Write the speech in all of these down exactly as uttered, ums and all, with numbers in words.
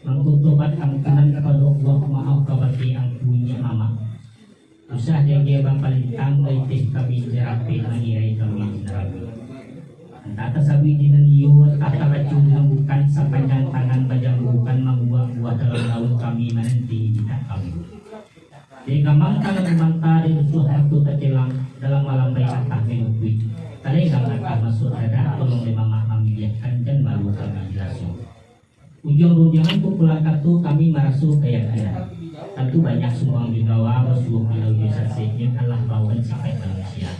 Mangko tobat ampunan kapado Allah, maaf kabake angku nyiak mamak. Usah diagiah bapalintang, laiteh kami jarapek, mangirai kami di narako. Antah tasabuik di nan iyo, antah tabaco di nan bukan, sapanjang tangan bajambukan mambuwek buwah dalam daun, kami mananti di tak kami. Dek gamang tangan manta, dek rusuah mato takelang, dalam malambai atah manutuik. Talenggang atah masuak dadah, tolong dek mamak mamiliahkan, jan malu kami dilaso. Ujuang rundiangan pukulan kato, kami maraso kayakinan. Tantu banyak sumbang jo dawa, basuo pilau jo saseknyo, alah bawaan sipaik manusia.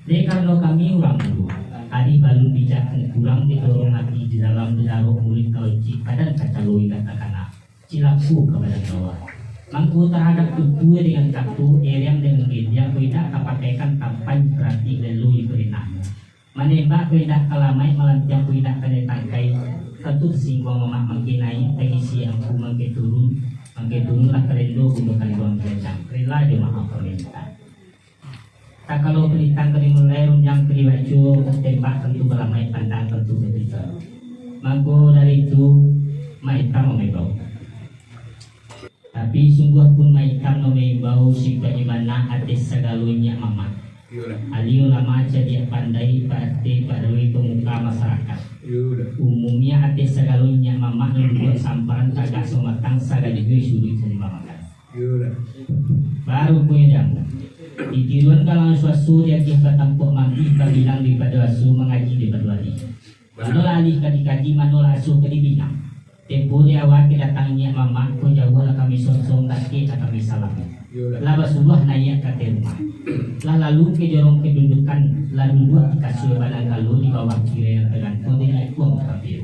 Dek karano kami urang mudo, ari balun bijak kurang, didorong ati di dalam, didarok muluik ka ocik, badan kacalo indak takana. Cilako ka badan dawa. Mangko tahadap tutua dengan kato, eriang dengan gendiang, kok indak tapakaikan tampan, barati lelo jo karinangnyo. Manembak kok indak ka lamaik, malantiang kok indak kanai tangkai. Tantu tasingguang mamak mangke naiak, tagisi angku mangke turun, mangke turun lah kalendo bundo kanduang gancang. Rila jo maaf pamintak. Takalo palintang ka dimulai, rundiang ka dibaco, tembak tantu balamaik, pandang tantu batigo. Mangko dari itu, Mak Itam maimbau. Tapi sungguah pun Mak Itam nan maimbau, sipaiknyo bana ateh sagalo nyiak mamak. Iyolah. Alim ulama, cadiak pandai, Pak R T, Pak R W, pemuka masyarakat. Iyolah. Umumnyo ateh sagalo nyiak mamak nan duduak samparan tagak samatang, sagajui suduik sandi mamakan. Iyolah. Baru punyo jam. Ditiruan kalangan suaso, diagiah batampuak mandi, babilang daripado aso, mangaji daripado alih. Manolah alih ka dikaji, manolah aso ka dibinang. Tempo di awal kadatang nyiak mamak, ko jauah lah kami sonsong, dakek lah kami salami. Iyolah. Lah basuruah naiak ka ateh rumah. Lah lalu ka jorong kadudukan, lah duduak di kasua, badangkalo di bawah tirai nan tagantuang, di likuang ka biru.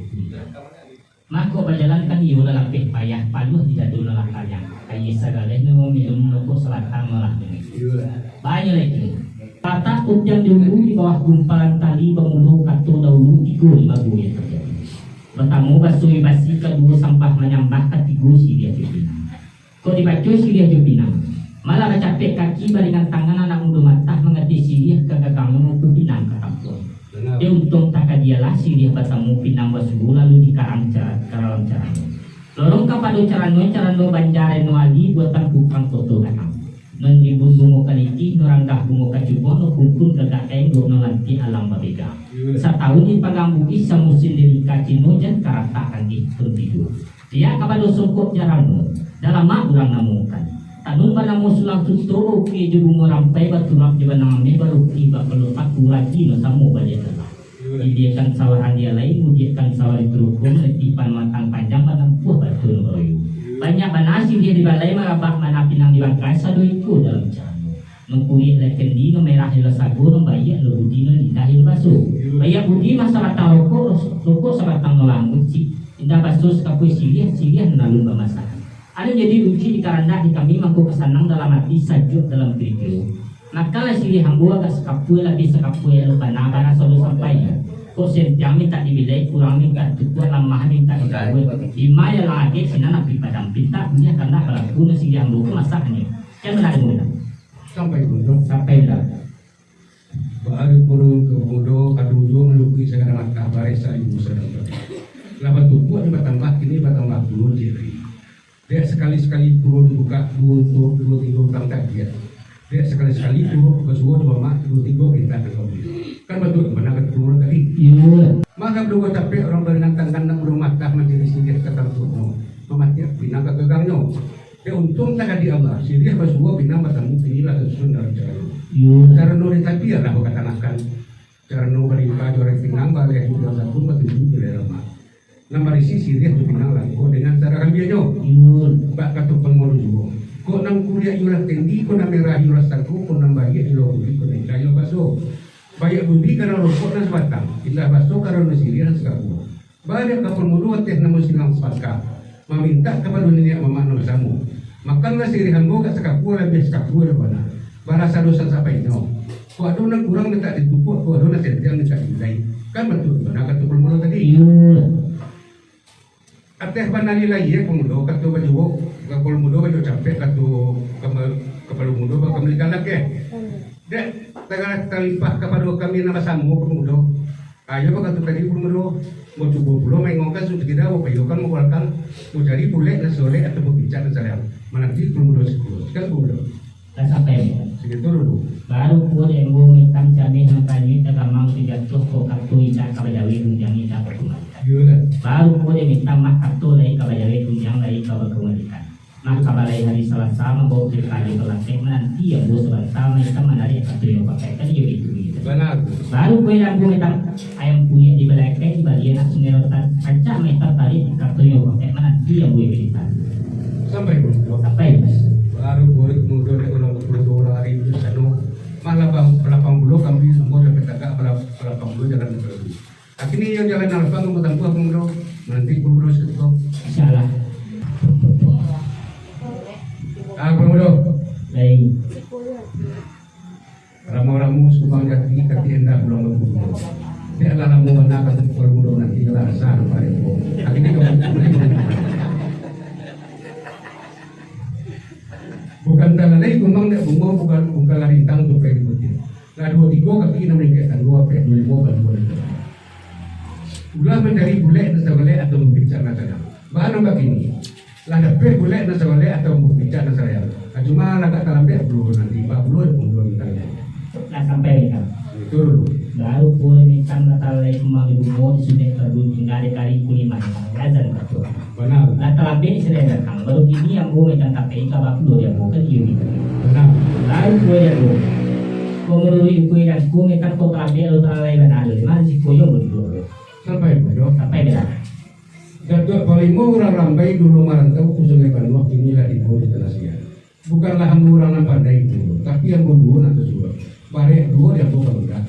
Mako bajalan kan iyo lah lapeh payah, paluah di dado nan lah kariang. Aia sagaleh nan maminum, rokok sabatang nan lah dingin. Iyolah. Banyak lai kini. Patak puntiang dulu di bawah gumpalan tali, bamulo kato dahulu, tigo limo guliang tajadi. Partamo baso basi, kaduo sambah manyambah, katigo siriah jo pinang. Kok dibaco siriah jo pinang, malah bacapek kaki, baringan tangan anak mudo matah, mangateh siriah ka gagangnyo, mangko pinang ka tampuangnyo. Bana. Dek untuang takadia lah siriah batamo pinang basuo, lalu dikarang cara-, ka dalam carano. Lorong kapado carano, carano Banja Reno Ali, buatan Kupang Koto Gadang. Nan rimbun bungo kalitih, nan ranggah bungo kacubo, nan kumpun gagak ka enggok, nan lantiak alang babega. Satahun dipanggang buih, samusim dirika cino, jan karatak kanggih pun tigo. Pihak kapado songkok carano, dalamak urang namokan. Tanun banamo sulang suto, baukia jo bungo rampai, baturap jo banang ameh, baruki bakalo paku, lagi nan samo baliak dalam. Didiakan sawah andia lai, mudiakan sawah di Turuko, manitipan matang panjang, manampuah batu nan baroyo. Banyak bana siriah di balai, marabak bana pinang di bangkai, sado iko dalam carano. Nan kuruih lah kendi, nan merah lah sago, nan baiak lah budi, nan indah lah baso. Baiak budi mah sabatang rokok, rokok sabatang nan lambuik, indah baso sakapua siriah, siriah nan alun bamasakan. Ado jadi lucu di karandak di kami, mangko ka sanang dalam ati, sajuak dalam kirijo. Makanlah siriah ambo agak sakapua, labiah sakapua elok bana, baraso alun sampai. Kok sentiang mintak dibilai, kurang mintak ditukuak, lamah mintak digawai. Di ma nan lah agek, sinan api padam. Pintak bunyi kandak balaku, nan siriah ambo ko masak nyo. Kan bana dek Sampai bundo. Sampai bundo. Baru purun ka mudo, ka dulu malukuik sagala langkah, bareh saribu sadang bareh. Lah batukuak ni batambah, kini batambah puluah jari. Dek sakali-sakali purun bukak, duo untuak, duo tigo utang tagiah. Dek sakali-sakali turuk basuo jo mamak, duo tigo pintak ka kami. Kan batua bana kata purun tadi? Iyo. Mangga baduo capek urang baringan tangan, nak buruang matah manjadi siriah ka tampuaknyo, mamatiak pinang ka gagangnyo. Dek untuang takadi Allah, siriah basuo pinang batamu, inilah susun dalam carano. Iyo. Carano di tapi alah bakatanakan. Carano balimpah jo areh pinang, baleh jo daun sabun, batuju jo leh lamak. Nan barisi siriah jo pinang langko dengan sarakambianyo. Iyo. Bak kato pangulu juo. Kok nan kuliak iyo lah tendi, kok nan merah iyo lah sago, kok nan baiak iyo lah budi, kok nan indah iyo lah baso. Baiak budi karano rokok nan sabatang, indah baso karano siriah nan sakapua. Baliak ka pangulu ateh namo silang sapangka, mamintak kapado niniak mamak nan basamo. Makanlah siriah ambo agak sakapua, labiah sakapua lah bana. Barasa dosa sapainyo. Kok ado nan kurang mintak ditukuak, kok ado nan sentiang mintak dibilai. Kan batua bana kato pangulu tadi? Iyo. Ateh bana lai lai, yo, pangulu, kato bajuo, kapalo mudo bajuo capek, kato kama-, kapalo mudo bakambalikan lakeh. Dek, tagah talimpah kapado kami nan basamo, pangulu. Ayo bakato tadi, Bun Mudo, mau cubo pulo maingokan sudah kida, mau payokan, mau balakang, mau cari bulek nan saleh atau bapicak nan salayang. Mananti Bun Mudo siko. Silakan, Bun Mudo. Lah sampai, Mitan. Sigitu dulu. Baru pulo dek ambo, Mitan, cameh nan tanyuik tagamang tu jatuah, kok kato indak ka bajawek, rundiang indak ka bakumandang. Iyolah. Baru pulo dek Mitan, mak kato lai ka bajawek, rundiang lai ka bakumandang. Maka balai hari Salasa mambawa kito ka alun ka balakang, mananti ambo sabanta, Mitan, manariak kato iyo pakai, kan iyo itu, Mitan. Bana. Baru pulo dek ambo, Mitan, ayam puyuak di balakang, di baliak anak Sungai Rotan, rancak Mitan tariak kato iyo pakai, mananti ambo, Mitan. Sampai, Bun Mudo. Sampai. Baru pulo dek Bun Mudo, dek urang bapulo tu urang ari di sano. Malah lapang, lapang pulo kami, ambo sampai tagak, malah lapang pulo jalan pulo tu. Kini nan jalan nan lapang ambo tampuah, Bun Mudo. Mananti Bun Mudo siko. Insyaallah. Ah, Bun Mudo. Baik. Ramu-ramu sumbang jati, tapi indak pulang bapulo. Dek lah lamo bana ka Bun Mudo nanti lah asa nampak dek ko. Kini ka Bun Mudo. Bukan talalai kumbang dek bungo, bukan, bukan lah rintang tupai di butir. Lah duo tigo kaki nan maningkek tanggo, apek duo limo baduo nan tanggo. Ulah mancari bulek nan sabalek atau bapicak nan salayang. Bana bakini. Lah dapek bulek nan sabalek atau bapicak nan salayang. Ah, cuma lah agak talambek pulo nanti, bak pulo dek pulo minta. Lah sampai, Mitan. Itu dulu. Baru pulo Mitan, lah talalai kumbang di bungo, di sunek kardun, tingga di kari kulimah, azan batua. Bana. Lah talambek sudah datang, baru kini ambo Mitan tapai ka bapulo dek ambo, kan iyo, Mitan. Bana. Baru pulo dek ambo. Ko manuruik ukua jangko, Mitan, ko talambek, lalu talalai bana, lalu mano siko yo baduduak. Sampai, Bun Mudo. Sampai, Mitan. Datuak Panglimo urang Rambai, dulu marantau ka Sungai Panuah, kini lah tibo di Tanah Siang. Bukanlah ambo urang nan pandai, Bun Mudo, tapi ambo duo nan tasuruah. Barek duo di ambo ka Ludah.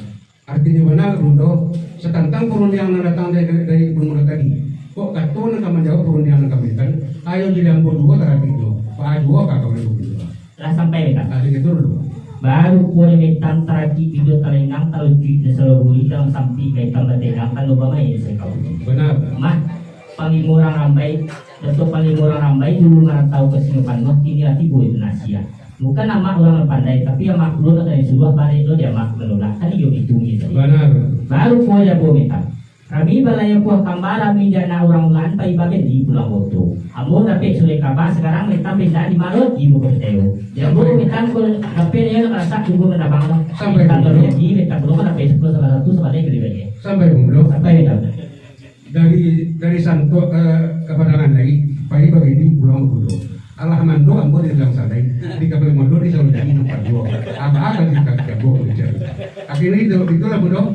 Artinyo bana, Bun Mudo, satantang parundiangan nan datang dari, dari, dari Bun Mudo tadi. Kok kato nan ka manjawab parundiangan nan kami kan, ayo jadi ambo duo tarapiknyo, baa juo ka kawan Bun Mudo. Lah sampai, Mitan. Lah, sagitu dulu. Baru pulo Mitan, tarapik piduak talengang, talucuik di salaburi, dalam sampik kaitan batenggang, kan lo bamain sakau. Bana. Mak, Panglimo urang Rambai, Datuak Panglimo urang Rambai, dulu marantau ka Sungai Panuah, kini lah tibo di Tanah Siang. Bukan amak urang nan pandai, tapi amak pulo nan ka disuruah, barek lo di amak manolak, kan iyo itu, Mitan. Bana. Baru pulo dek ambo, Mitan. Kami balayia buah kamba, rami di anak urang ulaan, pai babeli pulang boto. Ambo dapek surek kaba, sakarang Mitan pindah di Maluti, bukan Teo. Di ambo Mitan ko dapek nyo nak rasak, tunggu manabang lah. Sampai Mitan dulu. Babeli, Mitan pulang dapek sapuluah sambilan ratuih, sabalai ka dibali. Sampai dulu. Sampai Mitan. Dari, dari Santok ka, ka Padangan lai, pai babeli pulang boto. Alah mando ambo di dalam salai, di kapal motor di salai jadi nampak juo. Apa akan kita cabut bicara. Akhirnya itu, itulah bodoh.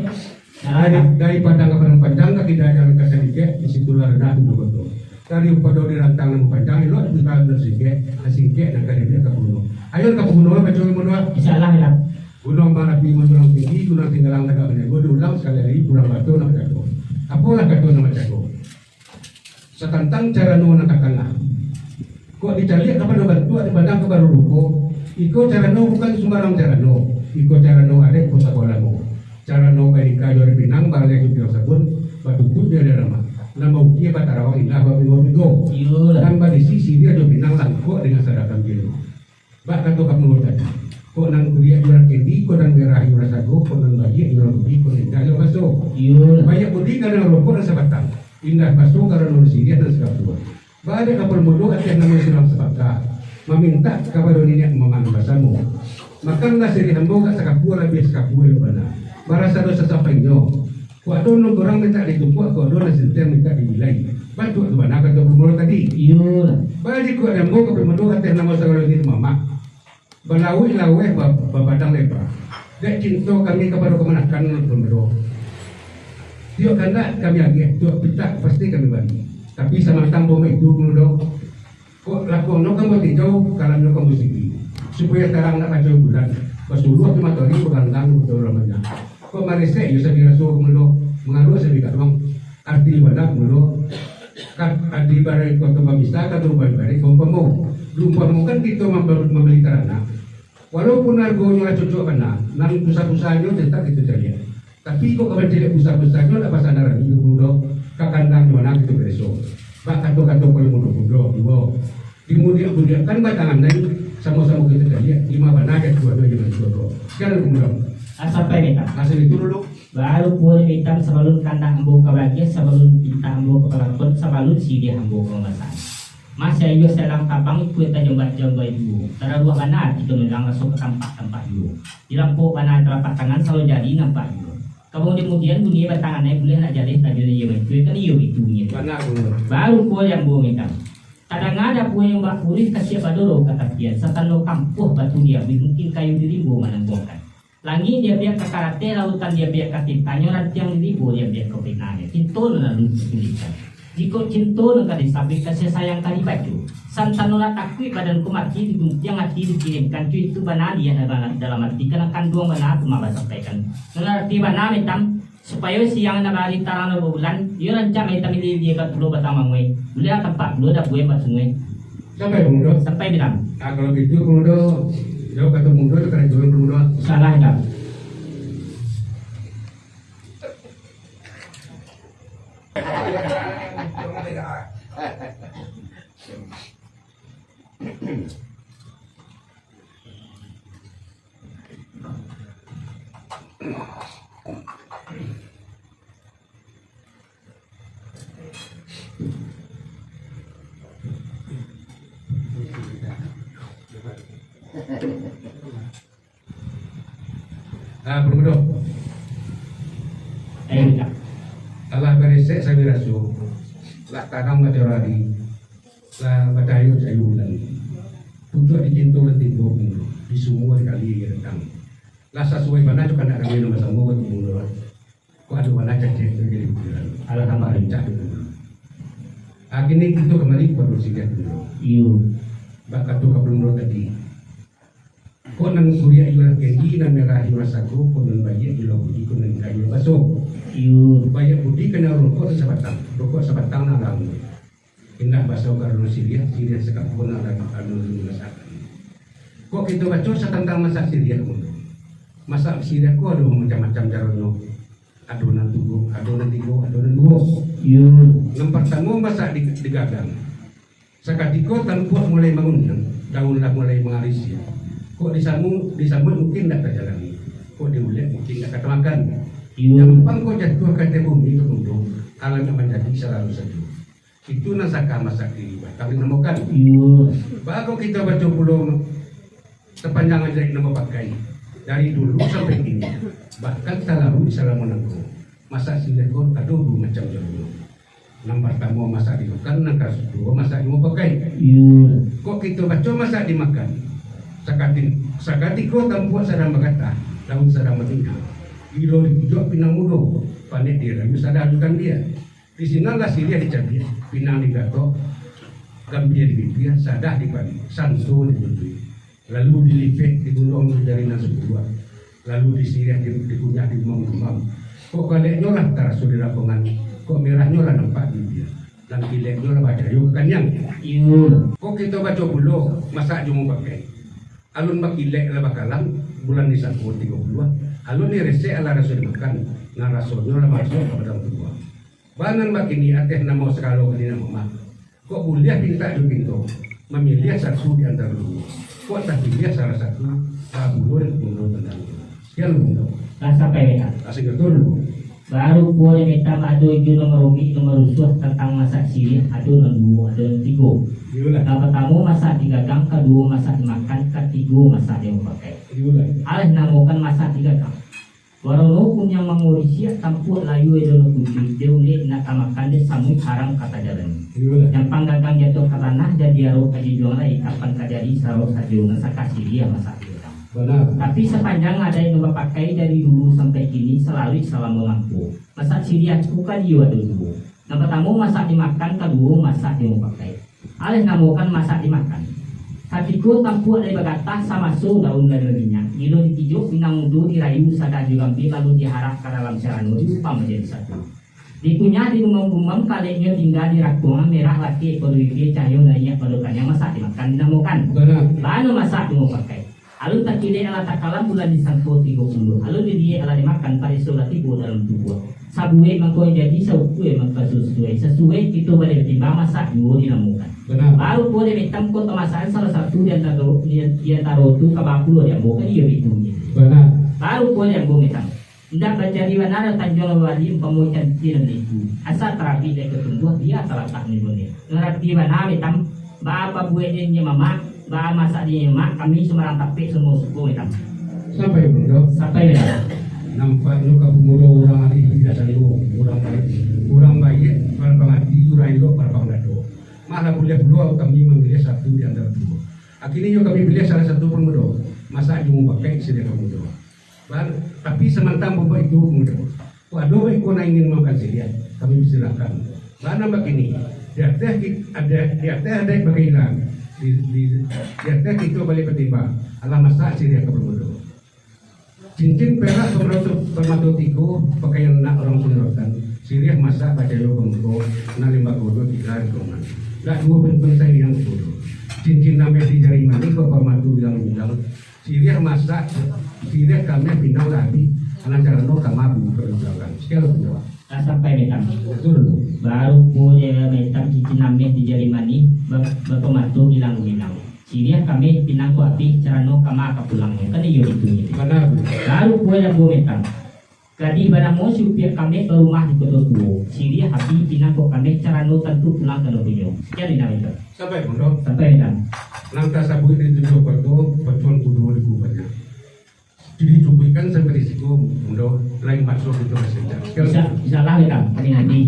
Dari, dari padang ka padang panjang, ka kida jalan ka sadikek, di situlah randah tu batua. Daripado di rantang nan panjang, elok di padang nan singkek, nan singkek nan ka diambiak ka paguno. Ayo ka paguno, baco ka paguno. Insyaallah, ya. Gunuang Marapi manjulang tinggi, Gunuang Tanggalang tagak manyago, diulang sakali lai, pulang batua nan bacago. Apolah kato nan bacago? Satantang carano nan ka tangah. Kok dicaliak kapado bantuak, dipandang kapado rupo, iko carano bukan sumbarang carano. Iko carano adaik pusako lamo. Carano banikah jo urang Pinang, barangai jo Pinang sabun, batutuik jo urang ramah. Nan baukia batarawang indah bamigo-migo. Iyolah. Nan badisi siriah jo Pinang langkok dengan sadakam jelo. Bak kato Kapulo tadi, kok nan kuliak jo urang kendi, kok nan merah jo urang sago, kok nan baiak jo urang budi, kok nan indah jo urang baso. Iyolah. Baiak budi karano rokok nan sabatang, indah baso karano siriah nan sakapua. Baa dek Kapulo Mudo ateh namo surang sapaka, mamintak kapado niniak mamak basamo. Makanlah siriah ambo ka sakapua, labiah sakapua elok bana. Baraso doso sampainyo. Kok ado nan kurang mintak ditumpuak, kok ado nan senteng mintak dibilai. Batuak tu bana kato Kapulo Mudo tadi. Iyolah. Baa jikok ambo Kapulo Mudo ateh namo sagalo niniak mamak. Balauik laweh ba-, babadang leba. Dek cinto kami kapado kamanakan Kapulo Mudo. Tiok kandak kami agiah, tiok pintak pasti kami bari. Tapi samantang boma itu Kapulo Mudo. Kok lakuangnyo kan batijau, kalamnyo kan basigi, supayo tarang nak kaco bulan, basuluah di matoari, bagandang di buto ramanyo. Kok maresek iyo sabiraso Kapulo, mangaruah sabikaruang, arti bana Kapulo, kat-, adi barek koto bamisa, kato barek-barek baumpamo. Diumpamokan kito mambali, mambali taranak. Walaupun argonyo lah cocok bana, nan susah-susahnyo tetap kito caliak. Tapi kok ka mancaliak susah-susahnyo, ndak basadaran iduik mudo, ka kandang di mana kito bareso. Bak kato-kato paling mudo-mudo, mudo. Dimudiak-mudiakkan batangan lai, samo-samo kito caliak, di ma bana jatuahnyo di mancuo ko. Sekian dari mudo. Sampai, Mitan. Asal itu dulu. Baru pulo di mitam sabalun kandak ambo ka bagiah, sabalun pintak ambo ka palakon, sabalun siriah ambo ka mamasak. Masih ayuah salang tabang, ikua tajambat-jambai juo. Tararuah bana ati ka melang, raso ka tampak-tampak juo. Dilampok bana talapak tangan, salo jari nampak juo. Kamudian bunyi batang anai, buliah nak jaleh, tapi iyo mah itu, kan iyo itu bunyi. Bana, Guru. Baru pulo di ambo mitam. Tadanga dabuah yang bakuruih, kasiak badoro ka tapian, satando kampuah batu diabuih, mungkin kayu di rimbo manangguangkan. Langik diabiak ka karateh, lautan diabiak ka tintanyo, rantiang di rimbo diabiak ka pinangnyo. Cinto nan lalu dipilihkan. Jikok cinto nan ka disabuik, kasiah sayang ka dibaco. Santano nak takuik badan ko mati, diguntiang ati dikirimkan, co itu bana niat dalam, dalam ati, kana kanduang bana tu mah basampaikan. Nan arati bana mitam, supayo siang nan bari tarang nan babulan, iyo rancak main tamili di ka pulo batang manguai. Buliah tampak pulo dabuah basungai. Sampai, Pemudo? Sampai bilang. Ah, kalau gitu, Pemudo, jauh kata Pemudo, itu kena jual, Pemudo. Salah, Kak. Ah, Pemudo. Eh, Kak. Alah baresek sawi raso, lah tarang matahari, lah batayo cahayo bulan. Pucuak di cinto lah tibo, Pemudo, di sumua di kali datang. Lah sasuai bana jo kandak kami nan basamo, Pemudo. Kok ado bana cacek tu jadi pikiran. Alah tambah rancak tu, Pemudo. Ah, kini kito kambali ka Pemudo singkek, Pemudo. Iyo. Bak kato ka Pemudo tadi. Kok nan kuriak iyo lah kendi, nan merah iyo lah sago, kok nan baiak iyo lah budi, kok nan indak iyo lah baso. Iyo. Baiak budi kanai rokok sabatang, rokok sabatang nan alah amuah. Indak baso karano siriah, siriah sakampuang nan alah alun-alun dirasokan. Kok kito baco satantang masak siriah ko tu. Masak siriah ko ado macam-macam caronyo. Ado nan tigo, ado nan tigo, ado nan duo. Iyo. Nan partamo masak di, di gagang. Sakatiko tampuak mulai manguniang, daun lah mulai mangarisiah. Kok disamu-, disamuik mungkin ndak tajalani. Kok diulek mungkin ndak ka tamakan. Iyo. Nyampang kok jatuah ka ateh bumi, Pemudo, alah ndak manjadi salalu sajo. Itu nan saka masak di batang dinamokan. Iyo. Baa kok kito baco pulo sapanjang ajaran nan bapakai, dari dulu sampai kini, bahkan talalu salamo nangko. Masak siriah ko ado duo macam caronyo. Nan partamo masak dimakan, nan kaduo masak dimapakai. Iyo. Kok kito baco masak dimakan? Sakati-, sakatiko tampuak sadang bagatah, daun sadang batingkah. Gilo ditujuak pinang mudo, panek dirayu sadah jo gambia. Di sinan lah siriah dicabiak, pinang digatok, gambia dibibia, sadah dibali, sanso dibutuih. Lalu dilipek, digulung jo jari nan sapuluah. Lalu disiriah, di-, dikunyah, digumam-gumam. Kok galeknyo lah taraso di rapongan, kok merahnyo lah nampak di bibia, nan kileknyo lah bacahayo ka kaniang. Iyo. Kok kito baco pulo, masak jo mapakai. Alun bakilek lah bakalam, bulan di sangko tigo puluah. Alun diresek lah raso dimakan, nan rasonyo lah masuak ka batang tubuah. Baa nan bakini ateh namo sagalo kini namo mah. Kok buliah pintak jo pinto, mamiliah satu di antaro duo. Kok tapiliah salah satu, babulo dek Pemudo tantang itu. Sekian, Pemudo. Lah sampai, Kak. Lah sampai tu dulu. Baru pulo di mitam ado juo nan marumik, nan marusuah tantang masak siriah, ado nan duo, ado nan tigo. Iyolah. Nan partamo masak digagang, kaduo masak dimakan, katigo masak dimapakai. Iyolah. Alah namokan masak digagang. Warano kuniang mangurisiak, tampuak layu ado nan kuncuik, dek ulek indak tamakan, dek samuik haram ka tajalani. Iyolah. Nyampang gagang jatuah ka tanah, jadi arok ka junjuang lai, kapan ka jadi saro sajo, nan saka siriah masak digagang. Bana. Tapi sapanjang adaik nan bapakai dari dulu sampai kini, salalu salamo mangko. Masak siriah tu kan iyo ado duo. Nan partamo masak dimakan, kaduo masak dimapakai. Alah namokan masak dimakan. Katiko tampuak lai bagatah, samaso daun lai baminyak, gilo ditijuak pinang mudo, dirayu sadah jo gambia, lalu diarak ka dalam carano, diupang manjadi satu. Dikunyah digumam-gumam, kaleknyo tingga di rakuang, merah lakek pado bibia, cahayo naiak pado kaniang, masak dimakan dinamokan. Bana. Bana masak dimapakai. Alun takilek alah takalam, bulan di sangko tigo puluah. Alun diliek alah dimakan, pareso lah tibo dalam tubuah. Sabuek mangko jadi, saukua mangko sasuai. Sasuai kito baleh batimbang, masak juo dinamokan. Bana. Baru pulo di mitam ko tamasakan salah satu di antaro, di, di antaro tu ka bapulo di ambo, kan iyo itu. Bana. Baru pulo di ambo mitam. Indak bacari bana tanjuang bali umpamo ikan cicil ni. Asa tarabik dek tumbuah, bia talatak ni bunyi. Ngarati bana mitam, baa pabuek dek nyo mamak, baa masak dek nyo mamak, kami sumbarang tapek samo suko mitam. Sampai, Bunda. Sampai, mitam. Nampaknyo ka pamulo urang alih bijaksano, urang baiak, urang baiak, urang pangati, urang elok, urang pangdado. Malah buliah pulo kami mamiliah satu di antaro duo. Akhirnyo kami piliah salah satu pamulo. Masak jo mupakaik siriah pamulo. Ban, tapi samantang bubuak itu, mudo. Kok ado iko nan ingin makan siriah, kami persilakan. Bana bakini, di ateh ki-, ada, di ateh adaik bakailang, di, di, di ateh kito baliak batimbang, alah masak siriah ka pamulo. Cincin perak bamato, bamato tigo, pakaian anak urang Sungai Rotan, siriah masak bacayo pamulo, nan limbago tiga di Koman. Dak duo pun, pun sairiang kudo. Cincin ameh di jari manih, bamato bilang-bilang, siriah masak, siriah kameh pinang lah abih, alah carano kama bunyi perjuangan. Sekian lah penjawab. Lah sampai, mitam. Batul. Baru pulo mitam cincin ameh di jari manih, ba-, bapamato bilang-bilang. Siriah kameh pinang ko abih, carano kama ka pulangnyo. Kan iyo itu ni. Bana. Baru pulo mitam. Gadih banamo si Upiak kameh barumah di Koto Tuo. Siriah abih pinang ko kameh, carano tantu pulang ka nagrinyo. Sekian, mitam. Sampai, Bunda. Sampai, mitam. Nan tasabuik di tujuah koto, pacuan kudo di kubanya. Jadi cukuikan sampai di siko, Bunda, lain bakso kito ka Senda. Sekian. Insya, insya Allah, mitam. Kami nanti.